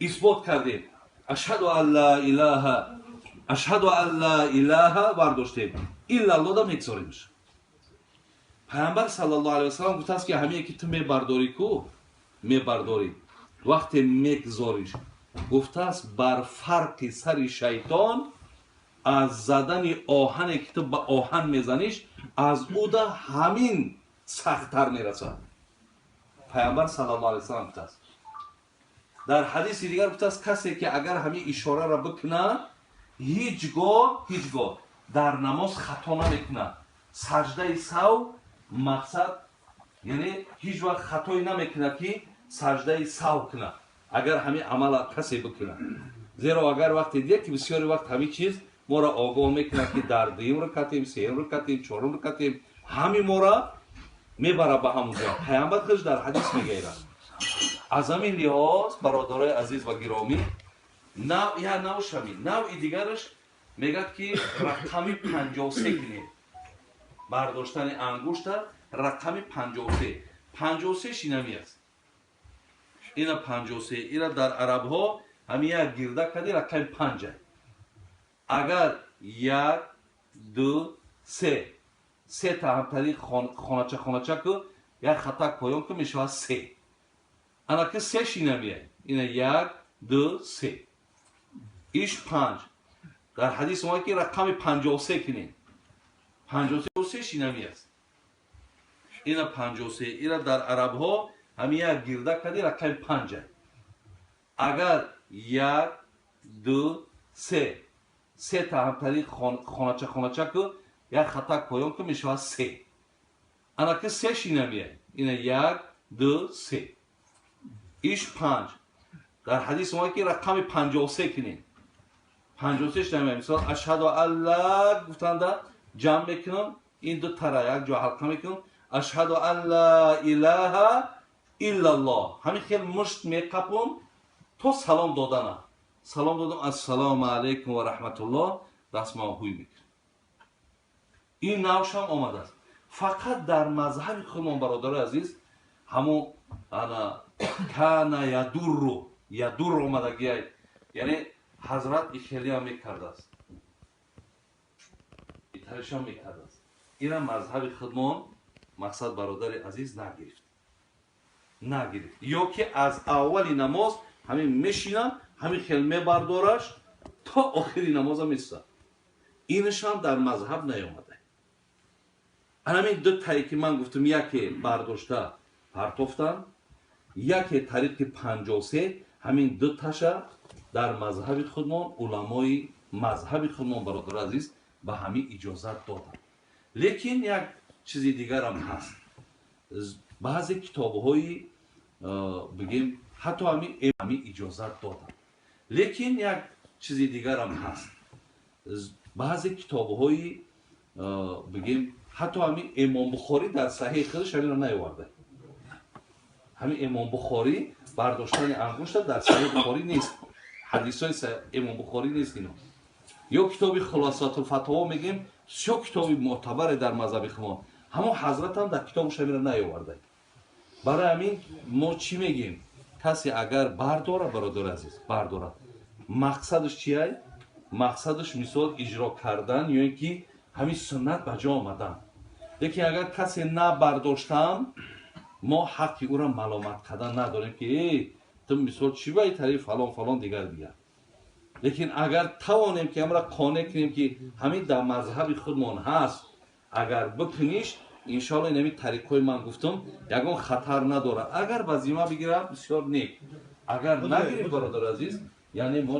Исбот кардем, ашҳаду ан ла илаҳа, ашҳаду ан ла илаҳа бардоштем, иллаллода мегзоримш. Пайғамбар саллаллоҳу алайҳи васаллам гуфтааст, ки ҳамие ки ту мебардорӣ, ку мебардорӣ, вақте мегзориш, гуфтааст, бар фарқи сари шайтон аз задани оҳане ки ту ба оҳан мезаниш, аз уда ҳамин сахттар мерасад. Пайғамбар саллаллоҳу алайҳи васаллам гуфтааст. Дар ҳадиси дигар гуфтааст, касе ки агар ҳамин ишораро бикунад, ҳеҷ гоҳ, ҳеҷ гоҳ дар намоз хато намекунад. Саҷдаи сав мақсад, яъне ҳеҷ вақт хатое намекунад, ки саҷдаи сав кунад, агар ҳамин амала касе бикунад. Зеро агар вақте дия ки бисёри вақт ҳамин чиз моро огоҳ мекунад, ки дар дуюм ракатем, сеюм ракатем, чорум ракатем, ҳамин мора мебарад ба ҳамон ҷо. Пайғамбар худаш дар ҳадис мегӯяд. Аз ҳамин лиҳоз, бародарои азиз ва гиромӣ, як навш ҳамин. Навъи дигараш мегӯяд, ки рақами 53 кунед, бардоштани ангушта рақами 53. 53 шинами аст, ина 53. Ина дар арабҳо ҳамин як гирда кади, рақами панҷа. Агар як, ду, се, сета ҳамтари хонача хонача ку, як хатак поён ку, мешавад се. Ана ки се шинамия, ина як, ду, се, иш панҷ. Дар ҳадис омад, ки рақами 53 кунед. 53 шинами аст, ина 53. Ина дар арабҳо ҳамин як гирда кади, рақами панҷа. Агар як, ду, се, сета ҳамтари хонача хонача ку, як хатак поён ку, мешавад се. Ана ки се шинамия, ина як, ду, се, иш панҷ. Дар ҳадис омад, ки рақами 53 кунед. 53 шинамия. Мисол, ашҳаду алла гуфтанда ҷамъ мекунам, ин ду тара як ҷо ҳалқа мекунам, ашҳаду ан ла илаҳа иллаллоҳ. Ҳамин хел мушт меқапум то салом додана. Салом додам, ассалому алайкум ва раҳматуллоҳ, дастмао ҳуй мекунам. Ин навшам омадааст. Фақат дар мазҳаби худмон, бародарои азиз, ҳамон ана кана ядурру ядур омадагиай, яъне ҳазрат ихелиам мекардааст, итаришам мекардааст. Ина мазҳаби худмон, мақсад, бародари азиз, нагирифт, нагирифт. Ё ки аз аввали намоз ҳамин мешина, ҳамин хел мебардораш, то охири намоза месӯзад. Инашам дар мазҳаб наёмада. Ҳамин ду тае ки ман гуфтам, яке бардошта партофтан, яке тариқи 53, ҳамин ду таша дар мазҳаби худмон уламои мазҳаби худмон, бародари азиз, ба ҳамин иҷозат доданд. Лекин як чизи дигарам ҳаст. Баъзе китобҳои, бигем, ҳатто ҳамин иҷозат доданд. Лекин як чизи дигарам ҳаст. Баъзе китобҳои, бигем, ҳатто ҳамин Имом Бухорӣ дар Саҳиҳи худаш ҳаминро наёварда. Ҳамин Имом Бухорӣ бардоштани ангушта дар Саҳиҳи Бухорӣ нест, ҳадисҳои Имом Бухорӣ нест ино. Ё китоби Хулосатулфатво мегем, бисёр китоби мӯътабаре дар мазҳаби худмон, ҳамон ҳазратам дар китобаш ҳаминро наёварда. Барои ҳамин мо чӣ мегем? Касе агар бардора, бародари азиз, бардора, мақсадаш чиай? Мақсадаш, мисол, иҷро кардан ё ин ки ҳамин суннат ба ҷо омадан. Лекин агар касе набардоштам, мо ҳаққи ӯро маломат кардан надорем, ки э, ту, мисол, чӣ ба тариқи фалон фалон, дигар дигар. Лекин агар тавонем, ки ҳамра қонеъ кунем, ки ҳамин дар мазҳаби худмон ҳаст, агар бикуниш, иншоалло, ин ҳамин тариқҳои ман гуфтам ягон хатар надорад. Агар ба зимма бигирад, бисёр нек. Агар нагирифт, бародари азиз, яъне мо